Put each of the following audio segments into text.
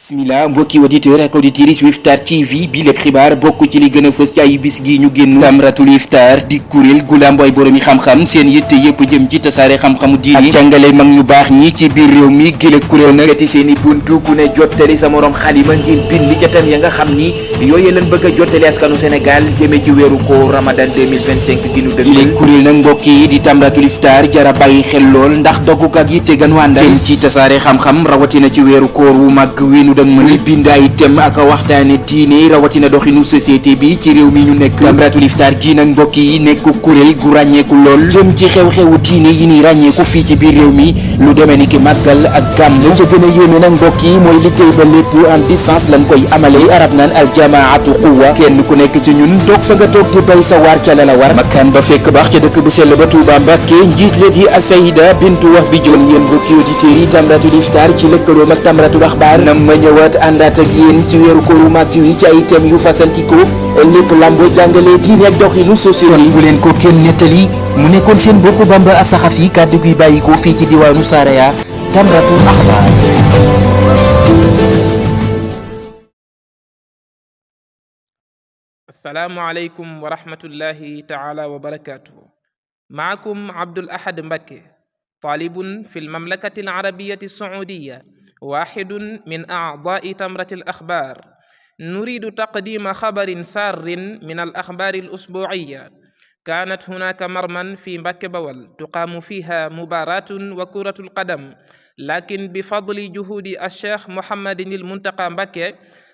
bismillah mbokki auditeur ak auditrice yu Iftar TV bi lépp xibaar bokk ci li gën a fës ci ay bis gi ñu génn Tamratul Iftar di kuréel gu làmbooy boroomi xam-xam seen yitte yëpp jëm ci tasaare xam-xamu diini ak jàngale mag ñu baax ñi ci biir réew mi gile kuréel nag seeti seen i buntu ku ne jottali sa morom xalima ngir bind ca tam ya nga xam ni yooyu leen bëgg a jottali askanu Sénégal jëmee ci weeru ko Ramadan 2025 gi nu dëgg gile kuréel nag mbokk yi di Tamratul Iftar jara bàyyi xel lool ndax dogguk ak yitte gan wàndal jëm ci tasaare xam-xam rawatina ci weeru koor wu màgg nu dag mën bind ay thème ak waxtaane diine rawatina doxinu société bi ci réew mi ñu nekk Tamratul Iftar gi nag mbokk yi nekk kuréel gu ràññeeku lool jëm ci xew-xewu diine yi ni ràññeeku fii ci biir réew mi lu demee ni ki màggal ak gàmm ca gën a yéeme nag mbokk yi mooy liggéey ba lépp en distance lañ koy amale arab naan al jamaatu quwwa kenn ku nekk ci ñun toog fa nga toog di bay sa waar ca la la war makkaan ba fekk baax ca dëkk bu sell ba Touba Mbàkke njiit la di Asayida Bintu Wax bi joon yéen mbokki auditeurs yi Tamratul Iftar ci lëkkaloom ak Tamratul Axbaar ma ñëwaat àndaat ak yéen ci weeru kooru màgg wi ci ay thèmes yu fasantikoo lépp lamboo jàngale diine ak doxinu société bu leen ko kenn nettali mu nekkoon seen mbokk Bamba Asaxafi kàddu gi bàyyi ko fii ci diwaanu Saraya Tamratul Axbaar. assalaamu aleykum wa rahmatullahi taala wa barakaatuhu. maakum Abdul Ahad Mbacké taalibun fi lmamlakati alarabiyati alsaoudiya واحد من أعضاء تمرة الأخبار نريد تقديم خبر سار من الأخبار الأسبوعية. كانت هناك مرمى في مبكة بول تقام فيها مباراة وكرة القدم، لكن بفضل جهود الشيخ محمد المنتقى مبكة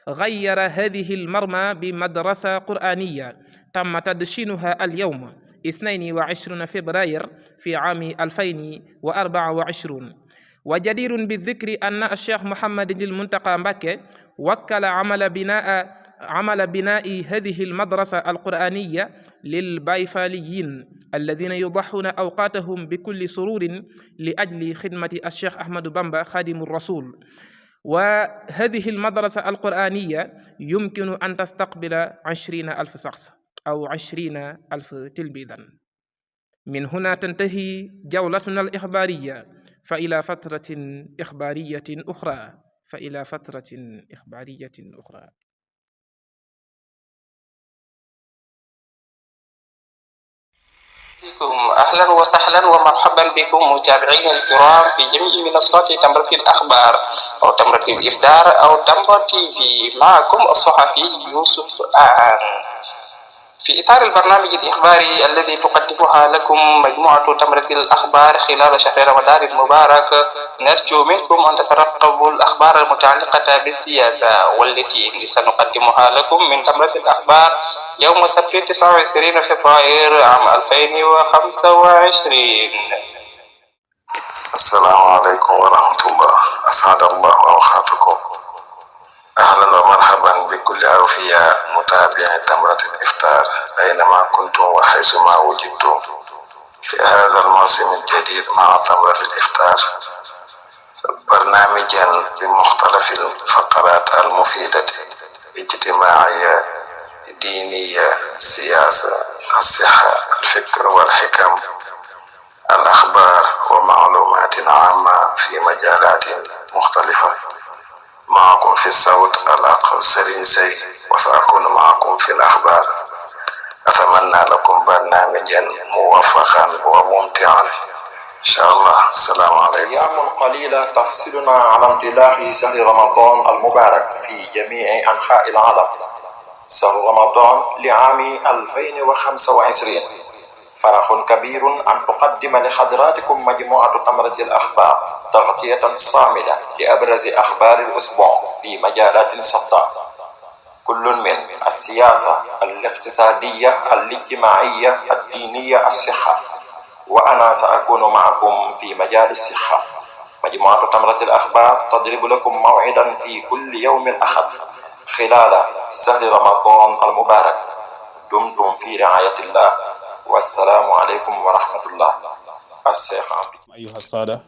غير هذه المرمى بمدرسة قرآنية تم تدشينها اليوم 22 فبراير في عام 2024. وجدير بالذكر أن الشيخ محمد المنتقى مبكة وكل عمل بناء هذه المدرسة القرآنية للبايفاليين الذين يضحون أوقاتهم بكل سرور لأجل خدمة الشيخ أحمد بامبا خادم الرسول. وهذه المدرسة القرآنية يمكن أن تستقبل 20,000 شخص أو 20,000 تلميذا. من هنا تنتهي جولتنا الإخبارية، فإلى فترة إخبارية أخرى. أهلا وسهلا ومرحبا بكم متابعينا الكرام في جميع منصات تمرة الأخبار أو تمرة الإفطار أو تمرة TV. معكم الصحفي يوسف آن. في إطار البرنامج الإخباري الذي تقدمها لكم مجموعة تمرة الأخبار خلال شهر رمضان المبارك، نرجو منكم أن تترقبوا الأخبار المتعلقة بالسياسة والتي سنقدمها لكم من تمرة الأخبار يوم السبت 29 فبراير عام 2025. السلام عليكم ورحمة الله. أسعد الله أوقاتكم. أهلا ومرحبا بكل أوفياء متابعي تمرة الإفطار أينما كنتم وحيثما وجدتم في هذا الموسم الجديد مع تمرة الإفطار، برنامجا بمختلف الفقرات المفيدة اجتماعية دينية سياسة الصحة الفكر والحكم الأخبار ومعلومات عامة في مجالات مختلفة. معكم في الصوت الأخ سرين سي، وسأكون معكم في الأخبار. أتمنى لكم برنامجا موفقا وممتعا إن شاء الله. السلام عليكم. أيام قليلة تفصلنا على انطلاق شهر رمضان المبارك في جميع أنحاء العالم. شهر رمضان لعام 2025 فرح كبير أن تقدم لحضراتكم مجموعة تمرة الأخبار تغطية صاملة لأبرز أخبار الأسبوع في مجالات شتى، كل من السياسة الاقتصادية الاجتماعية الدينية الصحة. وأنا سأكون معكم في مجال الصحة. مجموعة تمرة الأخبار تضرب لكم موعدا في كل يوم الأحد خلال شهر رمضان المبارك. دمتم في رعاية الله، والسلام عليكم ورحمة الله. الشيخ عبد. أيها السادة،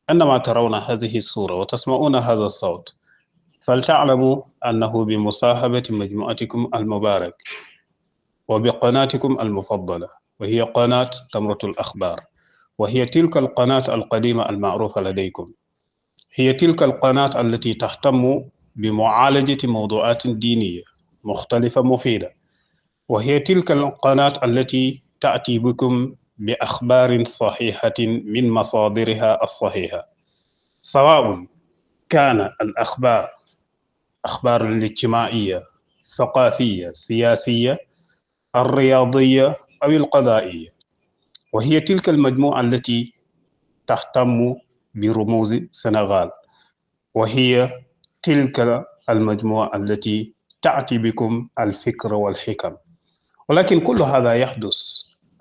عندما ترون هذه الصورة وتسمعون هذا الصوت فلتعلموا أنه بمصاحبة مجموعتكم المبارك وبقناتكم المفضلة، وهي قناة تمرة الأخبار، وهي تلك القناة القديمة المعروفة لديكم. هي تلك القناة التي تهتم بمعالجة موضوعات دينية مختلفة مفيدة، وهي تلك القناة التي تأتي بكم بأخبار صحيحة من مصادرها الصحيحة، سواء كان الأخبار أخبار الاجتماعية، الثقافية، السياسية، الرياضية أو القضائية. وهي تلك المجموعة التي تهتم برموز السنغال، وهي تلك المجموعة التي تأتي بكم الفكر والحكم. ولكن كل هذا يحدث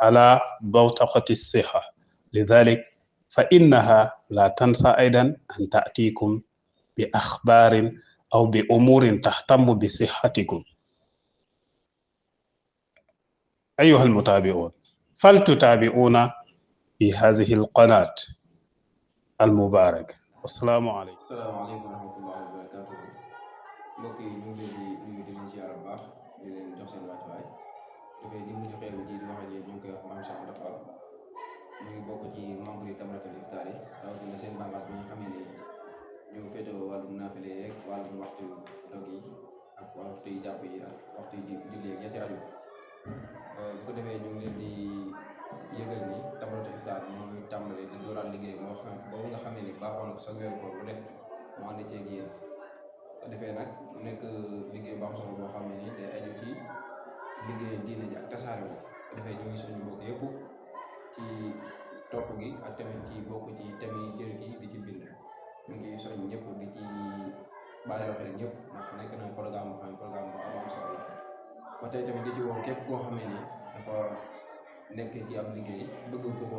على بوتقة الصحة، لذلك فإنها لا تنسى أيضا أن تأتيكم بأخبار أو بأمور تهتم بصحتكم. أيها المتابعون، فلتتابعونا في هذه القناة المباركة. والسلام عليكم. asalaamaaleykum wa rahmatullahi wa barakaatuhu. mbokk yi ñu ngi leen di nuyu di leen ziar bu baax di leen jox seen wàccuwaay dafay di mujj xeer bi di wax ak yéen ñu ngi koy wax Mame Cheikh Anta Fall ñu ngi bokk ci membre yi Tamratul Iftar yi rawatina seen bànqaas bi nga xamee ni ñu ngi féetewoo wàllum naafile yeeg wàllum waxtu dog yi ak waxtu yi jàpp yi ak waxtu yi julli yeeg ya ci aju. bu ko defee ñu ngi leen di yëgal ni Tamratul Iftar mooy tàmbale di dooraat liggéey boobu nga xamee ni baaxoon na ko sa weeru koor bu nekk mu ànd ceeg yéen. bu ko defee nag mu nekk liggéey bu am solo boo xam ne ni day aju ci liggéey diine ji ak tasaare ko. bu ko defee ñu ngi suñu mbokk yëpp ci topp gi ak tamit ci bokk ci thème yi jël ci di ci bind. ñu ngi soñ ñëpp di ci bàyyi xel ñëpp ndax nekk na programme boo xam ne programme bu am solo la. ba tey tamit di ci woo képp koo xamee ni dafa nekk ci am liggéey bëgg ko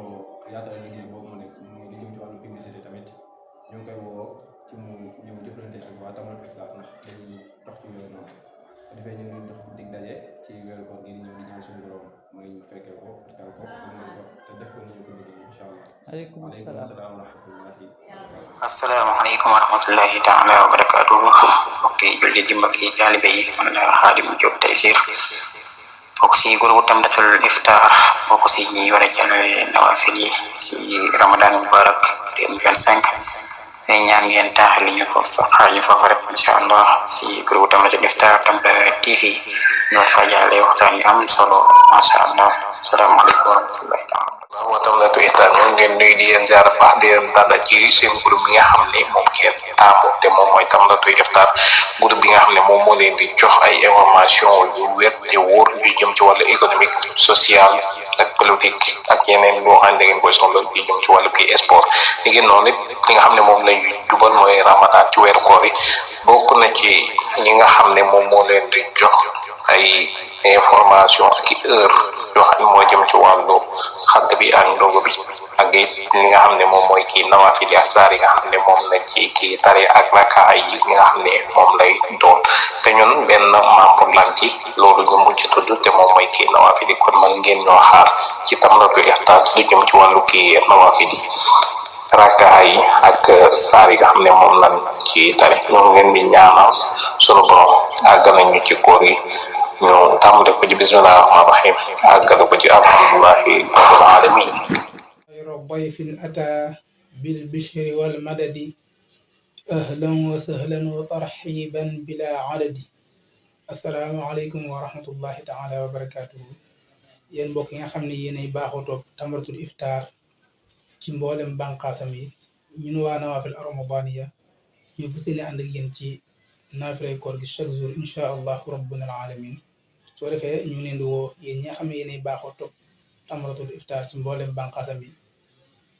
yaatale liggéey boobu mu nekk muy li jëm ci wàllu publicité tamit ñu ngi koy woo ci mu ñëw jëflante ak waa Tamratul Iftar ndax dañuy dox ci yooyu noonu. bu defee ñu ngi dox dig daje ci weeru koor gi di ñëw di ñaan suñu borom mooy ñu fekkee ko tal ko mën ko te def ko ni ñu ko bëggee incha allah. aleykum salaam wa rahmatullahi wa barakatuh. asalaamaaleykum wa rahmatullahi taala wa barakatuhu. mbokki julli di mbokki taalibe yi, man la Xaadim Jóob Taysir bokk si groupe Tamratul Iftar, bokk si ñi war a jàllale nawafil yi si Ramadan Mubarak 2025. ñaan ngeen taaxal ñu ko xaar ñu foofu rek incha allah si groupe Tamratul Iftar Tamra TV ñoo fa jàllale waxtaan yu am solo macha allah. asalaamaaleykum wa rahmatullahi taala. waaw Tamratul Iftar ñoo ngi leen nuyu di leen ziar baax di leen dalal ci seen groupe bi nga xam ne moom ngeen taamu te moom mooy Tamratul Iftar, groupe bi nga xam ne moom moo leen di jox ay information yu wér te wóor yu jëm ci wàllu économique, social ak politique ak yeneen loo xam ne ngeen koy soxla yu jëm ci wàllu kii sport. li ngeen noonu it li nga xam ne moom lay jubal mooy Ramadan ci weeru koor yi, bokk na ci ñi nga xam ne moom moo leen di jox ay information ak heure yoo xam ne moo jëm ci wàllu xadd bi ak ndogu bi ak it li nga xam ne moom mooy kii nawaafil ak saar yi nga xam ne moom lañ ci kii tare ak raka yi nga xam ne moom lay doon. te ñun benn membre lañ ci loolu ñu mujj tudd te moom mooy kii nawaafil yi, kon man ngeen ñoo xaar ci Tamratul Iftar lu jëm ci wàllu kii nawaafil yi raka yi ak saar yi nga xam ne moom lañ ci tare. ñoo ngeen di ñaanal sunu borom àggal nañu ci koor yi ñu tàmbale ko ci bismillah rahmaan rahim àggale ko ci alhamdulillahi rabbil alamin. خير ضيف أتى بالبشر والمدد أهلا وسهلا وترحيبا بلا عدد. السلام عليكم ورحمة الله تعالى وبركاته. yéen mbokk yi nga xam ne yéenay baaxoo topp Tamratul Iftar ci mboolem bànqaasam yi, ñun waa Nawaafil Ramadaniya ñu fas yéene ànd ak yéen ci naafilay koor gi chaque jour incha allahu rabbuna alamin. soo defee ñu leen di woo yéen ñi nga xam ne yéenay baaxoo topp Tamratul Iftar ci mboolem bànqaasam yi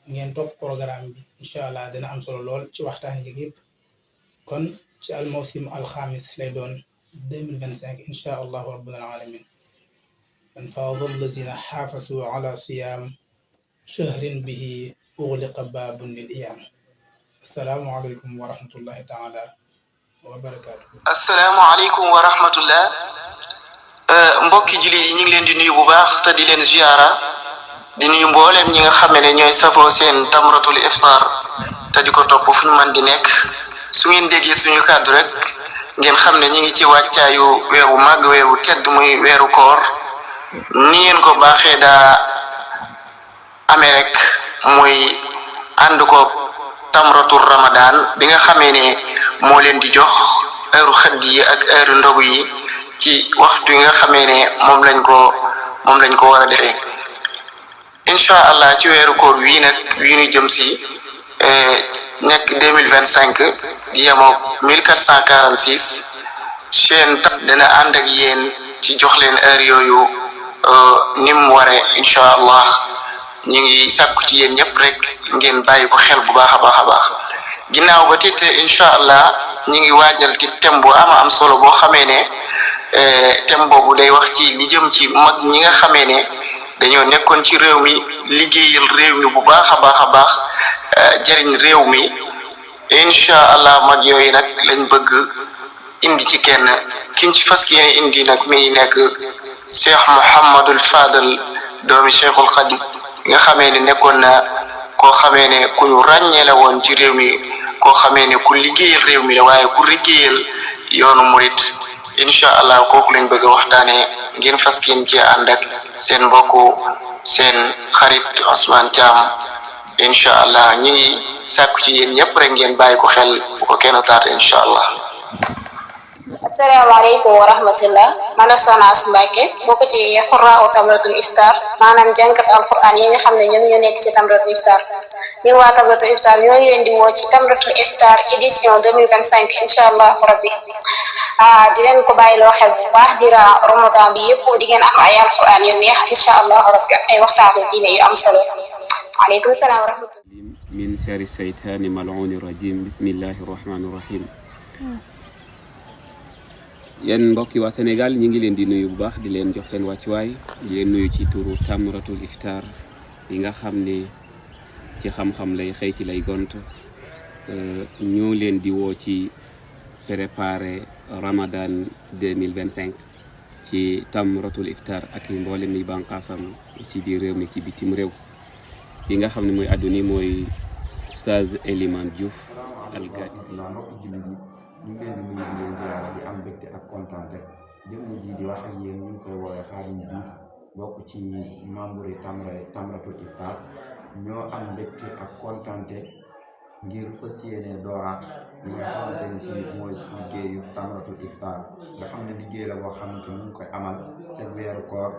ngeen topp programme bi incha allah dina am solo lool ci waxtaan yi yëpp. kon ci almawsim alxamis lay doon 2025 incha allahu rabbuna alamin. man faada allazina xaafasu ala siyaam shahrin bihi ughliqa baabun lil iyaam. assalaamu aleykum wa rahmatullahi taala wa barakaatuhu. assalaamu aleykum wa rahmatullah. mbokki jullit yi ñu ngi leen di nuyu bu baax te di leen ziyaara, di nuyu mbooleem ñi nga xam ne ñooy safoo seen Tamratul Iftar te di ko topp fu ñu mën di nekk. su ngeen déggee suñu kàddu rek ngeen xam ne ñi ngi ci wàccaayu weeru màgg, weeru tedd muy weeru koor. ni ngeen ko baaxee daa amee rek muy ànd ko Tamratul Ramadan bi nga xamee ne moo leen di jox heure xëdd yi ak heure ndogu yi ci waxtu yi nga xamee ne moom lañ ko war a defee incha allah ci weeru koor wii nag wii ñu jëm si nekk 2025 di yemoo 1446 chaîne dana ànd ak yéen ci jox leen heure yooyu ni mu waree incha allah ñu ngi sàkku ci yéen ñëpp rek ngeen bàyyi ko xel bu baax a baax a baax ginnaaw ba tit incha allah ñu ngi waajal ci thème bu am solo boo xamee ne thème boobu day wax ci li jëm ci mag ñi nga xamee ne dañoo nekkoon ci réew mi liggéeyal réew mi bu baax a baax jëriñ réew mi incha allah mag yooyu nag lañ bëgg indi ci kenn kiñ ci fas yéene indi nag mi nekk Cheikh Mouhamadul Fadal doomi Cheikhul Khadim nga xamee ne nekkoon na koo xamee ne ku ñu ràññee la woon ci réew mi koo xamee ne ku liggéeyal réew mi la waaye ku liggéeyal yoonu murit incha allah kooku lañ bëgg a waxtaanee ngeen fas yéene ci ànd ak seen mbokku seen xarit Ousmane Thiam incha allah ñu ngi sàkku ci yéen ñëpp rek ngeen bàyyi ko xel bu ko kenn tardé incha allah. asalaamaaleykum wa rahmatullah man Soxna Asu Mbàkke bokk ci xurraa tamratul iftar maanaam jànkat alquran yi nga xam ne ñoom ñoo nekk ci tamratul iftar ñun waa tamratul iftar ñoo ngi leen di woo ci tamratul iftar édition 2025 incha allah rabbi di leen ko bàyyiloo xel bu baax dira ramadan bi yëpp di ngeen am ay alquran yu neex incha allah rabbi ak ay waxtaanu diine yu am solo aleykum salaam wa rahmatullah min shari saytaani mal'uuni rajim bismillahi rahmaani rahim yéen mbokki waa Sénégal ñi ngi leen di nuyu bu baax di leen jox seen wàccuwaay di leen nuyu ci turu tamratul iftar yi nga xam ne ci xam-xam lay xëy ci lay gont ñoo leen di woo ci préparer Ramadan 2025 ci tamratul iftar ak mboolem mi bànqaasam ci biir réew mi ci bitim réew yi nga xam ne mooy àdduni mooy Oustaz Elimane Diouf Algati. ñu ngi leen di nuyu di leen ziyaara di am mbégte ak kontaante jëmm ji di wax ak yéen ñu ngi koy woowee Xaadim Diouf bokk ci membre yi tamratul iftar ñoo am mbégte ak kontaante ngir fas yéene dooraat li nga xamante ni si mooy liggéeyu tamratul iftar nga xam ne liggéey la boo xamante ni ñu ngi koy amal seen weeru koor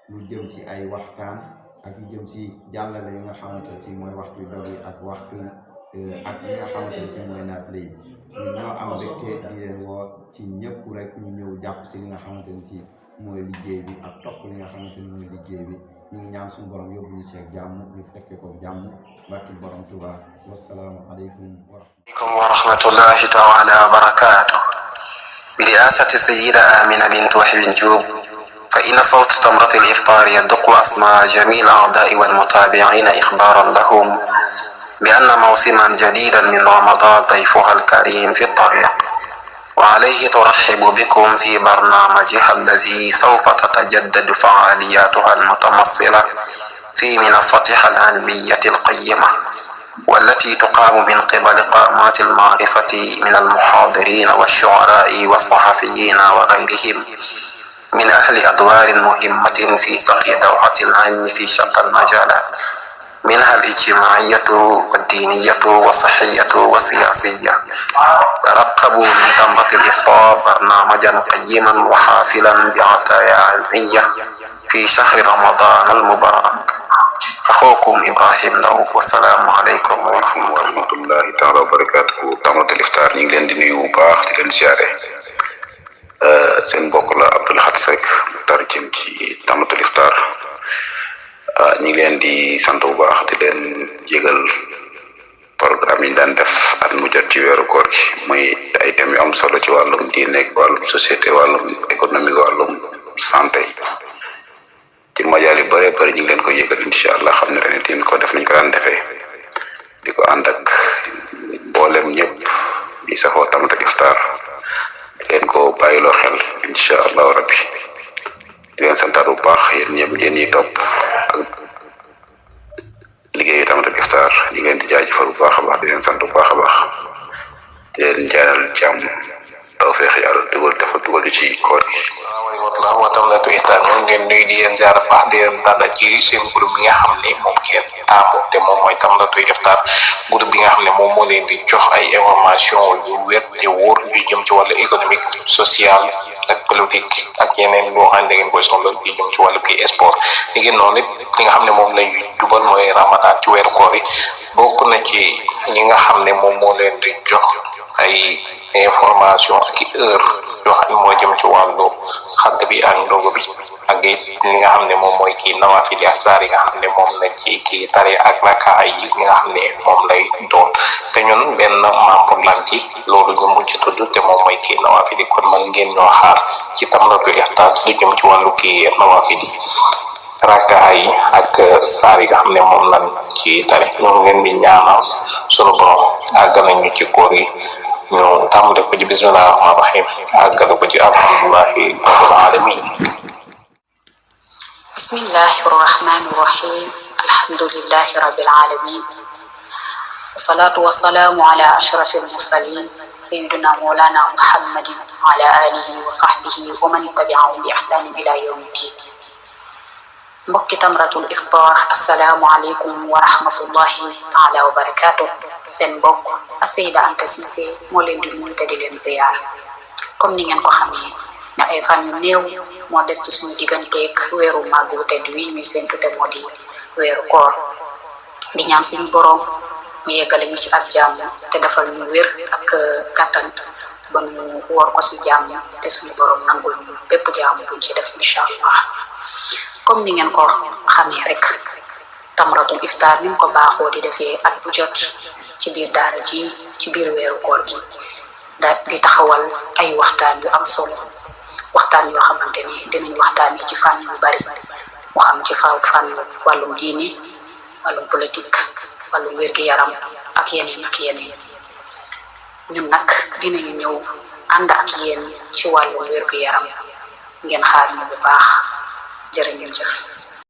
lu jëm si ay waxtaan ak lu jëm si jàllale yi nga xamante ni si mooy waxtu dog yi ak waxtu ak li nga xamante ni si mooy naafile yi ñun ñoo am mbégte di leen woo ci ñëpp rek ñu ñëw jàpp si li nga xamante ni si mooy liggéey bi ak topp li nga xamante ni mooy liggéey bi ñu ngi ñaan suñu borom yóbbu ñu seeg jàmm ñu fekke ko jàmm barki borom Tuubaa wassalaamu aleykum wa rahmatullahi taala wa barakatuh bi riasati sayyida Amina bint Wahb Diop fa inna sawt tamratil iftar yadqu asma jamil a'da'i wal mutabi'ina ikhbaran lahum بأن موسما جديدا من رمضان ضيفها الكريم في الطريق وعليه ترحب بكم في برنامجها الذي سوف تتجدد فعالياتها المتمثلة في منصتها العلمية القيمة والتي تقام من قبل قامات المعرفة من المحاضرين والشعراء والصحفيين وغيرهم من أهل أدوار مهمة في سقي دوحة العلم في شتى المجالات منها الاجتماعية والدينية والصحية والسياسية. ترقبوا من تمرة الإفطار برنامجا قيما وحافلا بعطايا علمية في شهر رمضان المبارك. أخوكم إبراهيم لو والسلام عليكم ورحمة الله تعالى وبركاته. تمرة الإفطار ñu ngi leen di nuyu bu baax di leen siyaare seen mbokk la Abdoul Ahad Seck tarjim ci tamatul iftar ñu ngi leen di sant bu baax di leen jégal programme yi daan def at mu jot ci weeru koor gi muy ay thèmes yu am solo ci wàllum diine wàllum société wàllum économique wàllum santé ci majaal yu bëree bëri ñu ngi leen ko yëgal incha allah xam ne ren it ko def nañ ko daan defee di ko ànd ak mboolem ñëpp di safoo tamatul iftar di leen ko bàyyiloo xel incha allahu rabbi di leen santaat bu baax yéen ñëpp yéen ñi topp ak liggéeyu tamatul iftar ñu ngi leen di jaajëfal bu baax a baax di leen sant bu baax a baax di leen jaanal jàmm tawfeex yàlla dugal ci koor gi. waaw wa Tamratul Iftar ñoo ngi leen nuyu di leen ziar baax di leen dalal ci seen groupe bi nga xam ne moom ngeen taamu te moom mooy Tamratul Iftar groupe bi nga xam ne moom moo leen di jox ay information yu wér te wóor yu jëm ci wàllu économique social ak politique ak yeneen boo xam ne da ngeen koy soxla yu jëm ci wàllu kii sport li ngeen noonu it li nga xam ne moom lañ jubal mooy Ramadan ci weeru koor yi bokk na ci ñi nga xam ne moom moo leen di jox ay information ak heure yoo xam ne moo jëm ci wàllu xadd bi ak ndogu bi ak it li nga xam ne moom mooy kii nawaafil ak saar yi nga xam ne moom lañ ci kii tari ak raka ay yi nga xam ne moom lay doon te ñun benn membre lan ci loolu ñu mujj tudd te moom mooy kii nawaafil yi kon man ngeen ñoo xaar ci Tamratul Iftar lu jëm ci wàllu kii nawaafil yi raka yi ak saar yi nga xam ne moom lañ ci tari ñoo ngeen di ñaanal sunu borom àggal nañu ci koor yi ñu tàmbale ko ci bismillahi rahmaani rahim àggale ko ci alhamdulillahi rabbil alamin bismillahi rahmani rahim alhamdulillahi rabbil alamin wassalatu wassalamu ala ashrafil mursalin sayyidina mawlana muhammadin wa ala alihi wa sahbihi wa man tabi'ahum bi ihsanin ila yawmiddin mbokki Tamratul Iftar assalaamu aleykum wa rahmatullahi taala wa barakatuh seen mbokk Seyda Anta Cissé moo leen di nuyu te di leen ziyaar comme ni ngeen ko xamee ne ay fan yu néew moo des ci suñu digganteeg weeru màggu tedd wi ñuy séntu te moo di weeru koor di ñaan suñu borom mu yeggale ñu ci ak jàmm te defal ñu wér ak kattan ba ñu woor ko si jàmm te suñu borom nangul ñu bépp jàmm buñ ci def incha allah comme ni ngeen ko xamee rek Tamratul Iftar ni mu ko baaxoo di defee at bu jot ci biir daara ji ci biir weeru koor gi di taxawal ay waxtaan yu am solo waxtaan yoo xamante ni dinañ waxtaanee ci fànn yu bari mu xam ci fànn wàllum diini wàllum politique wàllum wér-gi-yaram ak yeneen ñun nag dinañu ñëw ànd ak yéen ci wàllum wér-gu-yaram ngeen xaar ñu bu baax jërë ngeen jëf